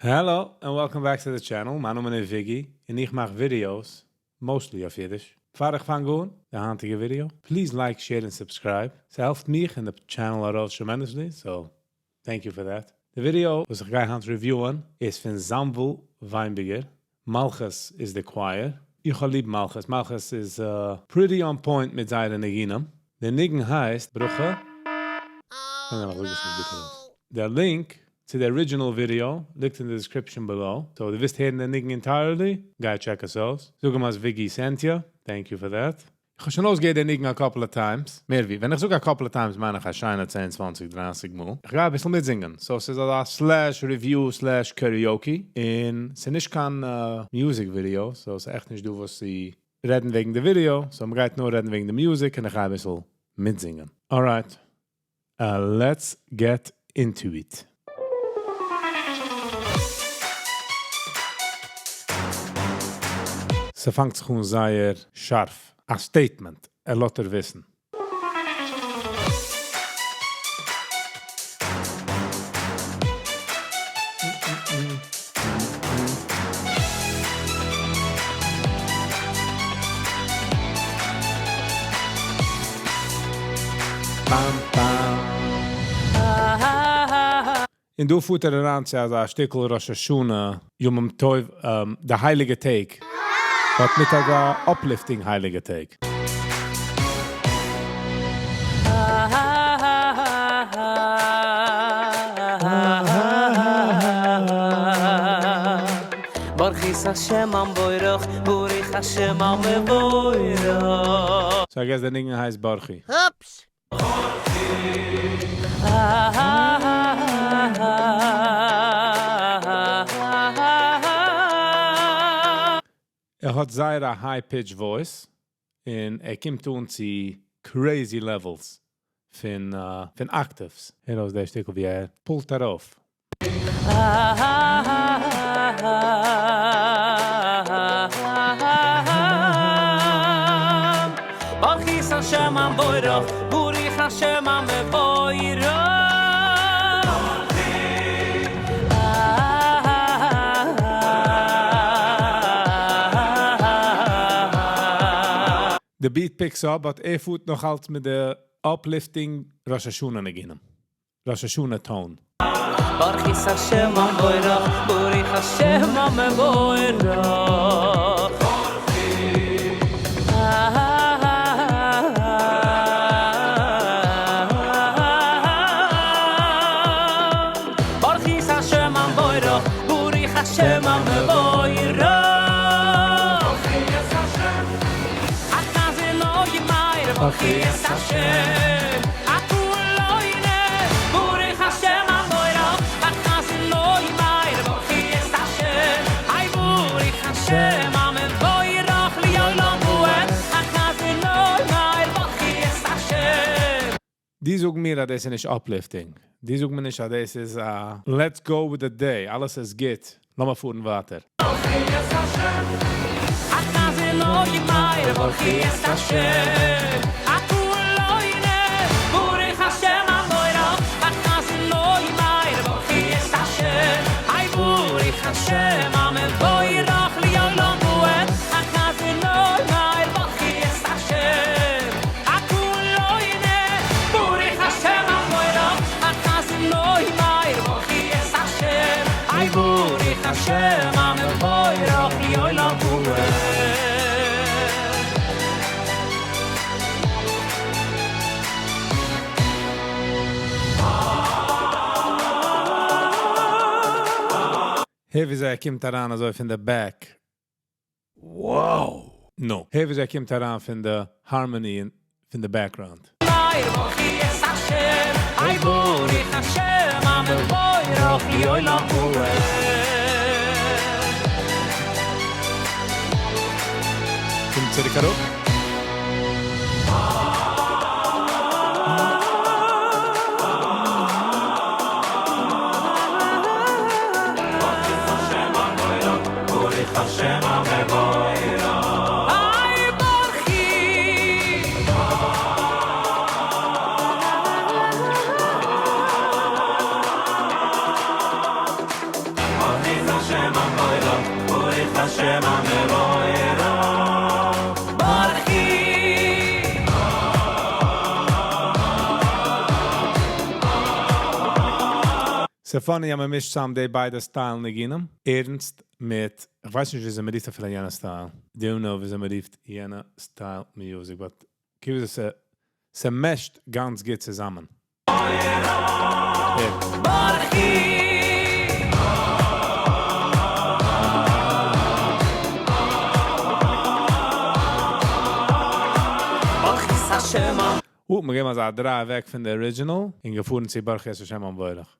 Hello and welcome back to the channel, מיין נאמען איז Viggy און איך מאך videos, mostly אויף אידיש. פאר איך פאנג אן די היינטיגע video, please like, share און subscribe, ס'העלפט מיך און די channel ארויס tremendously, so thank you for that. די ווידיאו וואס איך גיי היינט review ען איז פון זאנוויל וויינביגער, מלכות איז די choir, איך האב ליב מלכות, מלכות איז pretty on point מיט זייערע ניגונים, די ניגון הייסט ברכה, קען זיין איך זאג עס נישט גוט ארויס. דער link צו די original video ליגט אין די description below, so דו ווילסט הערן די ניגון entirely, גיי check עס אויס, זאג אים אז Viggy sent ya, thank you for that. איך האב שוין אויסגעהערט די ניגון א couple of times, מער ווי, ווען איך זאג א couple of times מיין איך א שיינע צען צוואנציג דרייסיג מאל, איך גיי אביסל מיטזינגען, so ס'איז אזא slash review slash karaoke, און ס'איז נישט קיין music video, so ס'איז עכט נישט דא וואס צו רעדן וועגן די ווידיאו, so מ'גייט נאר רעדן וועגן די music און איך גיי אביסל מיטזינגען. Alright, let's get into it. ס'פאנגט זיך אן זייער שארף, א statement, ער לאזט דיר וויסן. און דא פארט ער אריין צו אזא שטיקל ראש השנה, ימים טוב, די הייליגע טעג, but מיט אזא uplifting הייליגע טעג. So I guess די ניגון הייסט ברכי. Oops! ער האט זייער א high pitch voice, און ער קומט אן צו crazy levels פון פון octaves. הער אויס די שטיקל ווי ער pull ט ארויף. די beat picks up, but ער פארט נאך אלץ מיט די uplifting ראש השנה ניגונים. ראש השנה tone. די זאגן מיר אז דאס איז נישט uplifting. די זאגן מיר נישט אז דאס איז א let's go with the day, אלעס איז גוט, לאמיר פארן ווייטער. הער וויאזוי ער קומט אריין אזוי פון די back. Wow! נו. הער וויאזוי ער קומט אריין פון די harmony און פון די background. קומט צוריק אראפ. המבורך, ברוך השם המבורך. ברכי ס'איז funny אז מ'מישט צוזאם די ביידע style ניגונים. ערנסט מיט, איך ווייס נישט וויאזוי מ'רופט אפילו יענע style. Don't know וויאזוי מ'רופט יענע style music, but כאילו ס'מעשט גאנץ גוט צוזאמען. הער. ברכי. ברכי השם Oh, מיר געבן אזא דריי אוועק פון די original און געפארן צו ברכי השם המבורך.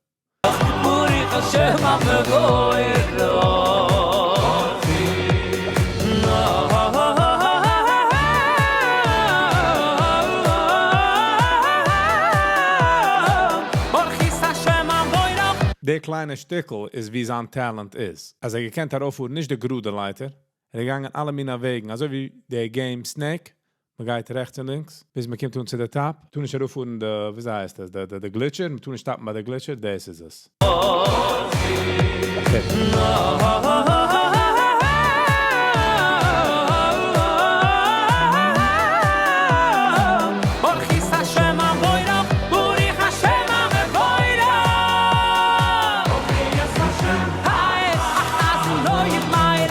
ברוך השם המבורך. ברכי השם המבורך. די קליינע שטיקל איז ווי זיין talent איז. אז ער געקענט ארויפפארן נישט די גראדע לייטער, ער איז געגאנגען אלע מיני וועגן, אזוי ווי די game Snake, מען גייט רעכטס און לינקס, ביז מען קומט אן צו די top, טאר נישט ארויפפארן די, ווי הייסט דאס, די גליטשער, מען טאר נישט stop ן ביי די גליטשער, דאס איז עס. Okay. ברכי השם המבורך, ברוך השם המבורך.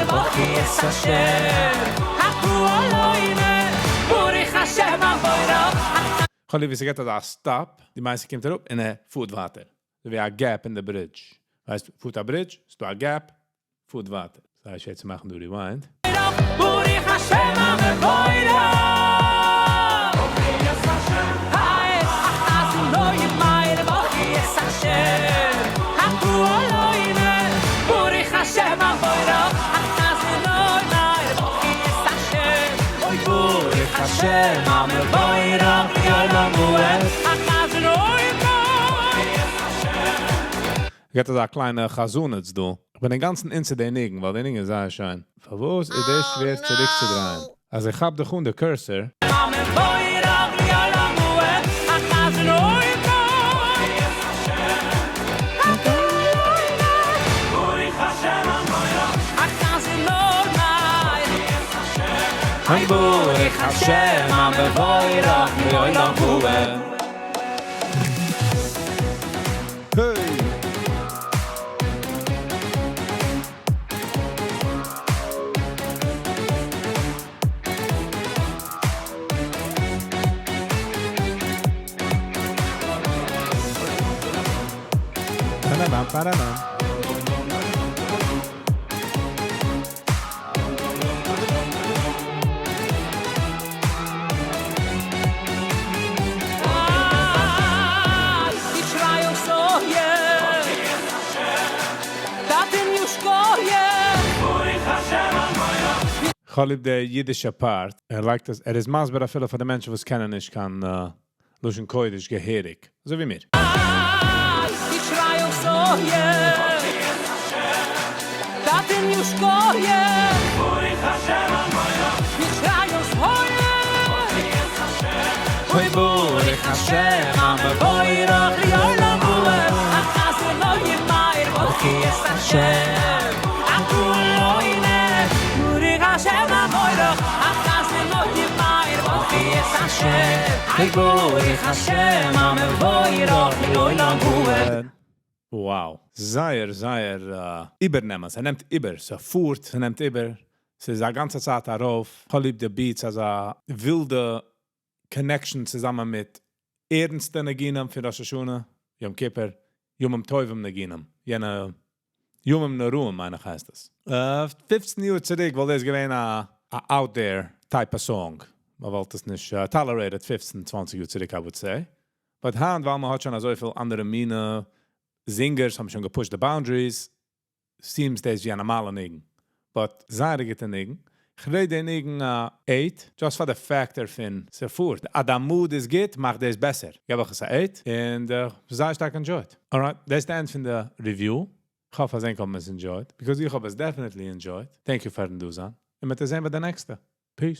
ברכי השם, ברוך השם המבורך. כ'האב ליב ווי ס'געט אזא stop, די מעשה קומט אראפ און ער פארט ווייטער. אזוי ווי א gap אין די bridge. ווייסט, פארט א bridge, ס'דא א gap, פארט ווייטער. זייער שווער צו מאכן דא rewind. ברוך השם המבורך. השם, ברוך השם המבורך, ברוך השם המבורך, לעולם ועד. געט אזא קליינע חזנות דא. איך בין אינגאנצן into די ניגון, ווייל די ניגון איז זייער שיין. פארוואס איז דאס שווער צוריקצודרייען? אז איך האב דאך אן די cursor. המבורך, לעולם ועד. ברוך השם ברוך השם המבורך לעולם ועד. Hey! Ba-da-bam, ba-da-bam. Ich schrei auf so Taten jushkoye. כ'האב ליב די אידישע part. ער לייגט עס, ער איז מסביר אפילו פאר די מענטשן וואס קענען נישט קיין לשון קודש געהעריג. אזוי ווי מיר. Ich schrei auf so Taten jushkoye. Ich schrei auf so אוי ברוך השם המבורך לעולם ועד. ברכי השם ברוך השם המבורך ברכי השם ברוך השם המבורך לעולם ועד. Wow. זייער, זייער איבערנעמען. ס'נעמט איבער. ס'פארט, ס'נעמט איבער. ס'איז א גאנצע צייט ארויף. כ'האב ליב די beats, אזא ווילדע connection צוזאמען מיט ערנסטע ניגונים פון ראש השנה, יום כיפור, ימים טובים ניגונים. יענע ימים נוראים, מיין איך הייסט עס. 15 יאר צוריק, וואלט דאס געווען א out there type of song. מען וואלט עס נישט tolerated 15, 20 יאר צוריק, I would say. But היינט, ווייל מען האט שוין אזויפיל אנדערע מיני singers, האבן שוין גע pushed the boundaries, seems דאס ווי א נארמאלע ניגון. But זייער גוטע ניגון. איך rate די ניגון 8, just for the factor פון ס'פארט. אז די mood איז גוט, מאכט דאס בעסער. געב איך עס א 8 און זייער שטארק enjoyed. Alright, that's the end פון די review. איך האף אז ענק האבן עס enjoyed, because איך האב עס definitely enjoyed. Thank you פארן דא זיין. און מיר זעען ביי די נעקסטע. Peace.